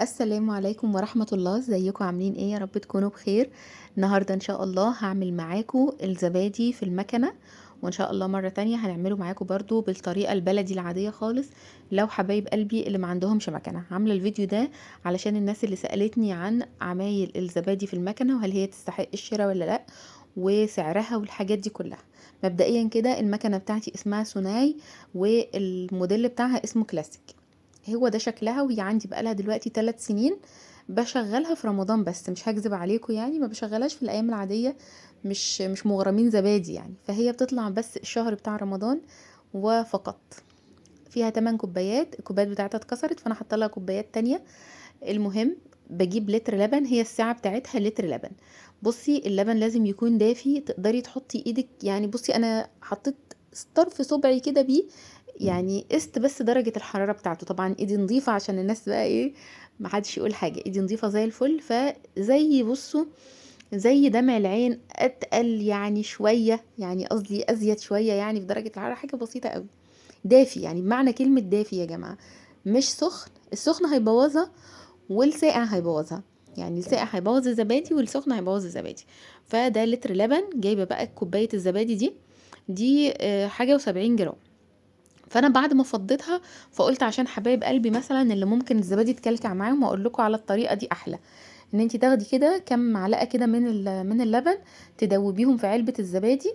السلام عليكم ورحمة الله. ازيكم عاملين ايه؟ يا رب تكونوا بخير. النهاردة ان شاء الله هعمل معاكم الزبادي في المكنة، وان شاء الله مرة تانية هنعمله معاكم برضو بالطريقة البلدي العادية خالص. لو حبايب قلبي اللي ما عندهمش مكنة، عاملة الفيديو ده علشان الناس اللي سألتني عن عمايل الزبادي في المكنة وهل هي تستحق الشراء ولا لا، وسعرها والحاجات دي كلها. مبدئيا كده المكنة بتاعتي اسمها سوناي، والموديل بتاعها اسمه كلاسيك. هو ده شكلها، وهي عندي بقالها دلوقتي 3 سنين. بشغلها في رمضان بس، مش هكذب عليكم، ما بشغلهاش في الايام العادية، مش مغرمين زبادي يعني. فهي بتطلع بس الشهر بتاع رمضان وفقط. فيها 8 كوبايات، الكوبايات بتاعتها اتكسرت فانا حاطه لها كوبايات تانية. المهم بجيب لتر لبن، هي الساعة بتاعتها لتر لبن. بصي اللبن لازم يكون دافي، تقدري تحطي ايدك، بصي انا حطيت طرف صبعي كده بيه، قست بس درجة الحرارة بتاعته. طبعا ايدي نظيفة عشان الناس بقى ايه، ما حدش يقول حاجة، ايدي نظيفة زي الفل. فزي بصوا زي دمع العين، اتقل شوية، يعني قصدي ازيد شوية في درجة الحرارة، حاجة بسيطة قوي. دافي، بمعنى كلمة دافي يا جماعة، مش سخن. السخن هيبوظها والساقع هيبوظها، الساقع هيبوظ الزبادي والسخن هيبوظ الزبادي. فده لتر لبن. جايبة بقى كوباية الزبادي دي، حاجة وسبعين جرام. فانا بعد ما فضيتها فقلت عشان حبايب قلبي مثلا اللي ممكن الزبادي تكلكع معاهم، واقول لكم على الطريقة دي احلى، ان انتي تاخدي كده كام معلقه كده من اللبن، تدوبيهم في علبة الزبادي،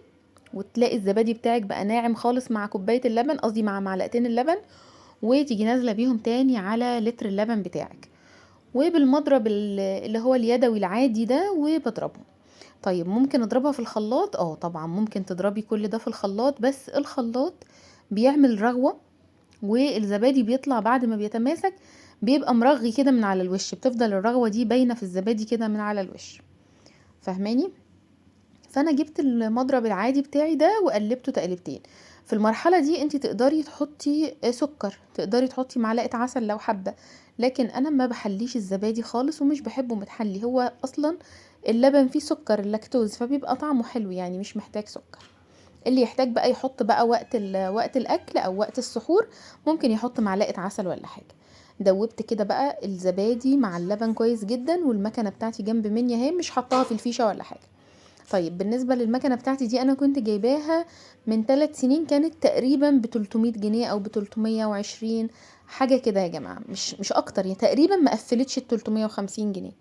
وتلاقي الزبادي بتاعك بقى ناعم خالص مع كوباية اللبن، قصدي مع معلقتين اللبن، وتيجي نازله بيهم تاني على لتر اللبن بتاعك، وبالمضرب اللي هو اليدوي العادي ده، وبضربه. طيب ممكن اضربها في الخلاط؟ طبعا ممكن تضربي كل ده في الخلاط، بس الخلاط بيعمل رغوة، والزبادي بيطلع بعد ما بيتماسك بيبقى مرغي كده من على الوش، بتفضل الرغوة دي باينة في الزبادي كده من على الوش، فاهماني؟ فانا جبت المضرب العادي بتاعي ده وقلبته تقلبتين. في المرحلة دي انتي تقدري تحطي سكر، تقدري تحطي معلقة عسل لو حابة، لكن انا ما بحليش الزبادي خالص ومش بحبه متحلي، هو اصلا اللبن فيه سكر اللاكتوز فبيبقى طعمه حلو، مش محتاج سكر. اللي يحتاج بقى يحط بقى وقت الاكل او وقت السحور ممكن يحط معلقة عسل ولا حاجة. دوبت كده بقى الزبادي مع اللبن كويس جدا، والمكنة بتاعتي جنب مني اهي، مش حطاها في الفيشة ولا حاجة. طيب بالنسبة للمكنة بتاعتي دي انا كنت جايباها من 3 سنين، كانت تقريبا بتلتمية جنيه او بتلتمية وعشرين حاجة كده يا جماعة، مش اكتر، تقريبا ما قفلتش التلتمية وخمسين جنيه.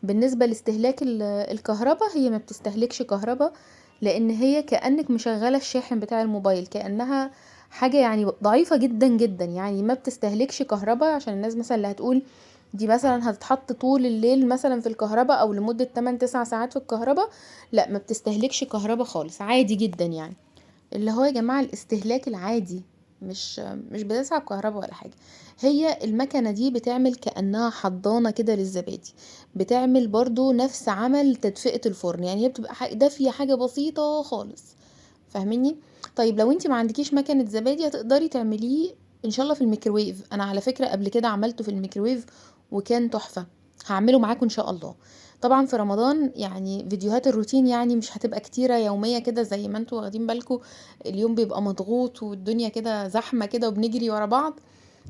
بالنسبة لاستهلاك الكهرباء، هي ما بتستهلكش كهرباء، لان هي كأنك مشغلة الشاحن بتاع الموبايل، كأنها حاجة ضعيفة جدا جدا، ما بتستهلكش كهرباء. عشان الناس مثلا اللي هتقول دي مثلا هتتحط طول الليل مثلا في الكهرباء او لمدة 8-9 ساعات في الكهرباء، لا ما بتستهلكش كهرباء خالص، عادي جدا. اللي هو يا جماعة الاستهلاك العادي، مش بتسحب كهرباء ولا حاجة. هي المكنة دي بتعمل كأنها حضانة كده للزبادي، بتعمل برضو نفس عمل تدفئة الفرن، هي بتبقى دافية حاجة بسيطة خالص، فاهميني؟ طيب لو انتي ما عندكيش مكنة زبادي هتقدري تعمليه ان شاء الله في الميكروويف. انا على فكرة قبل كده عملته في الميكروويف وكان تحفة، هعمله معاكم ان شاء الله. طبعا في رمضان فيديوهات الروتين مش هتبقى كتيرة يومية كده زي ما انتوا واخدين بالكم، اليوم بيبقى مضغوط والدنيا كده زحمة كده وبنجري ورا بعض،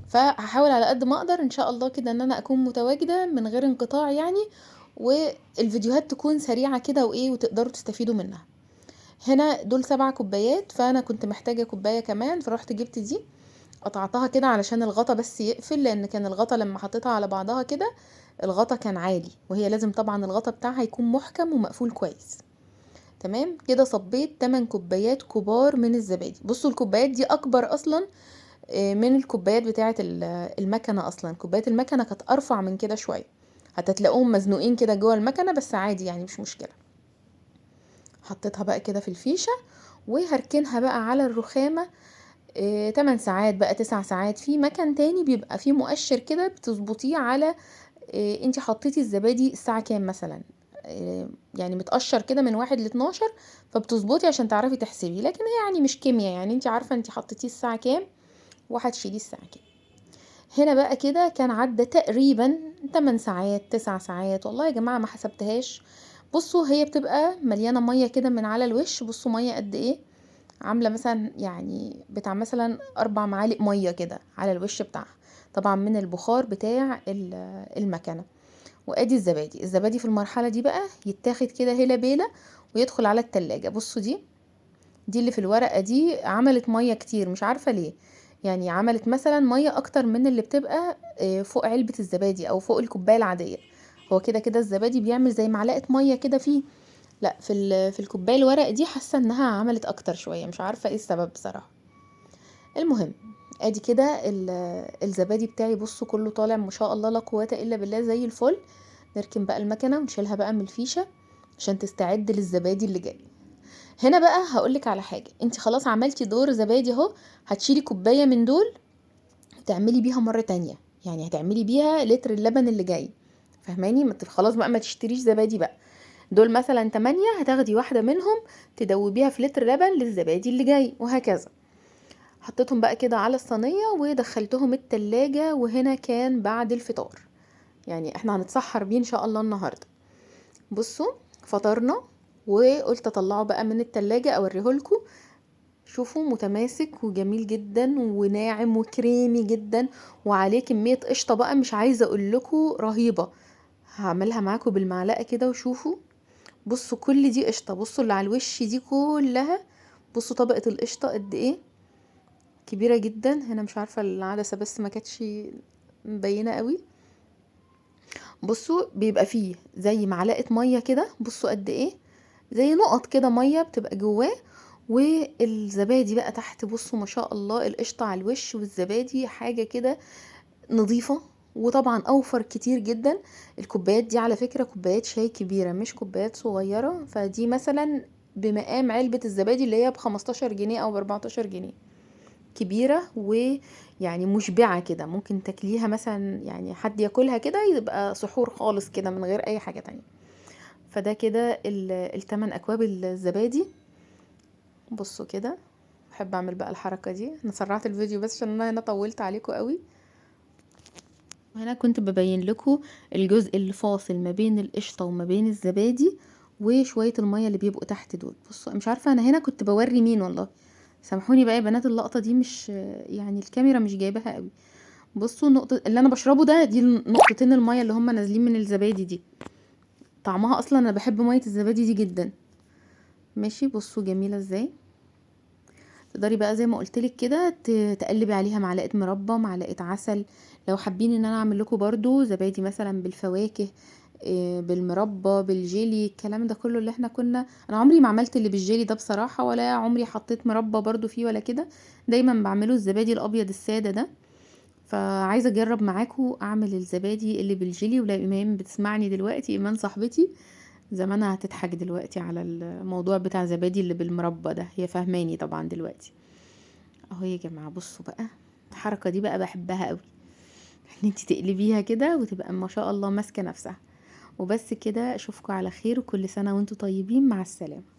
فهحاول على قد ما اقدر ان شاء الله كده ان انا اكون متواجدة من غير انقطاع والفيديوهات تكون سريعة كده وتقدروا تستفيدوا منها. هنا دول 7 كوبايات، فانا كنت محتاجة كوباية كمان، فروحت جبت دي قطعتها كده علشان الغطا بس يقفل، لان كان الغطا لما حطيتها على بعضها كده الغطا كان عالي، وهي لازم طبعا الغطا بتاعها يكون محكم ومقفول كويس. تمام كده صبيت 8 كوبايات كبار من الزبادي. بصوا الكوبايات دي اكبر اصلا، من الكوبايات بتاعه المكنه اصلا، كوبايات المكنه كانت ارفع من كده شوية، هتلاقوهم مزنوقين كده جوه المكنه، بس عادي مش مشكلة. حطيتها بقى كده في الفيشه وهركنها بقى على الرخامه، 8 ساعات بقى 9 ساعات. في مكان تاني بيبقى فيه مؤشر كده بتظبطيه على، انتي حطيتي الزبادي الساعة كام مثلا، متقشر كده من 1 لاتناشر، فبتظبطي عشان تعرفي تحسبي، لكن هي مش كيمياء، انتي عارفة انتي حطيتيه الساعة كام وهتشيليه الساعة كام. هنا بقى كده كان عدى تقريبا 8 ساعات 9 ساعات، والله يا جماعة ما حسبتهاش. بصوا هي بتبقى مليانة مية كده من على الوش، بصوا مية قد ايه، عاملة مثلا بتاع مثلا 4 معالق مية كده على الوش بتاعها. طبعا من البخار بتاع المكنه. وادي الزبادي، الزبادي في المرحلة دي بقى يتاخد كده هيلا بيلا ويدخل على التلاجة. بصوا دي اللي في الورقة دي عملت مية كتير، مش عارفه ليه، يعني عملت مثلا مية اكتر من اللي بتبقى فوق علبة الزبادي او فوق الكوباية العادية. هو كده كده الزبادي بيعمل زي معلقه مية كده فيه، لا في الكوباية الورق دي حاسه انها عملت اكتر شوية، مش عارفه ايه السبب بصراحة. المهم ادي كده الزبادي بتاعي، بصوا كله طالع ما شاء الله لا قوة الا بالله زي الفل. نركن بقى المكنه ونشيلها بقى من الفيشه عشان تستعد للزبادي اللي جاي. هنا بقى هقولك على حاجة، انت خلاص عملتي دور زبادي اهو، هتشيلي كوباية من دول وتعملي بيها مرة تانية، يعني هتعملي بيها لتر اللبن اللي جاي، فاهماني؟ خلاص بقى ما تشتريش زبادي بقى، دول مثلا 8 هتاخدي واحدة منهم تدوبيها في لتر لبن للزبادي اللي جاي، وهكذا. حطيتهم بقى كده على الصينية ودخلتهم التلاجة، وهنا كان بعد الفطار، يعني احنا هنتسحر بيه ان شاء الله النهارده. بصوا فطرنا، وقلت اطلعه بقى من التلاجة اوريهولكوا. شوفوا متماسك وجميل جدا وناعم وكريمي جدا، وعليه كمية قشطة بقى مش عايزة اقولكوا رهيبة. هعملها معاكم بالمعلقة كده وشوفوا. بصوا كل دي قشطة، بصوا اللي على الوش دي كلها، بصوا طبقة القشطة قد ايه كبيرة جدا. هنا مش عارفة العدسة بس ما كانتش مبينة قوي. بصوا بيبقى فيه زي معلقة مية كده، بصوا قد ايه زي نقط كده مية بتبقى جواه، والزبادي بقى تحت. بصوا ما شاء الله القشطة على الوش والزبادي حاجة كده نظيفة، وطبعا اوفر كتير جدا. الكوبايات دي على فكرة كوبايات شاي كبيرة مش كوبايات صغيرة، فدي مثلا بمقام علبة الزبادي اللي هي ب15 جنيه او ب14 جنيه، كبيرة ويعني مشبعة كده، ممكن تاكليها مثلا، يعني حد ياكلها كده يبقى سحور خالص كده من غير اي حاجة تانية. فده كده ال8 اكواب الزبادي. بصوا كده بحب اعمل بقى الحركة دي، انا سرعت الفيديو بس عشان انا هنا طولت عليكم قوي. هنا كنت ببين لكم الجزء اللي فاصل ما بين القشطة وما بين الزبادي وشوية المية اللي بيبقوا تحت دول. بصوا مش عارفة انا هنا كنت بوري مين والله، سامحوني بقى يا بنات اللقطة دي مش يعني الكاميرا مش جايباها قوي. بصوا النقطة اللي انا بشربه ده، دي نقطتين المية اللي هم نازلين من الزبادي دي، طعمها اصلا انا بحب مية الزبادي دي جدا. ماشي، بصوا جميلة ازاي. تقدري بقى زي ما قلتلك كده تقلبي عليها معلقة مربى، معلقة عسل. لو حابين ان انا اعمل لكم برضو زبادي مثلا بالفواكه، بالمربى، بالجيلي، الكلام ده كله اللي احنا كنا، انا عمري ما عملت اللي بالجيلي ده بصراحة، ولا عمري حطيت مربى برضو فيه ولا كده، دايما بعمله الزبادي الابيض السادة ده. فعايزة اجرب معاكم اعمل الزبادي اللي بالجيلي. ولا ايمان بتسمعني دلوقتي، ايمان صاحبتي زمانها هتضحك دلوقتي على الموضوع بتاع زبادي اللي بالمربى ده، هي فاهماني طبعا دلوقتي. اهو يا جماعة بصوا بقى الحركة دي بقى بحبها قوي، ان انتي تقلبيها كده وتبقى ما شاء الله ماسكة نفسها. وبس كده، اشوفكم على خير، وكل سنة وانتم طيبين، مع السلامة.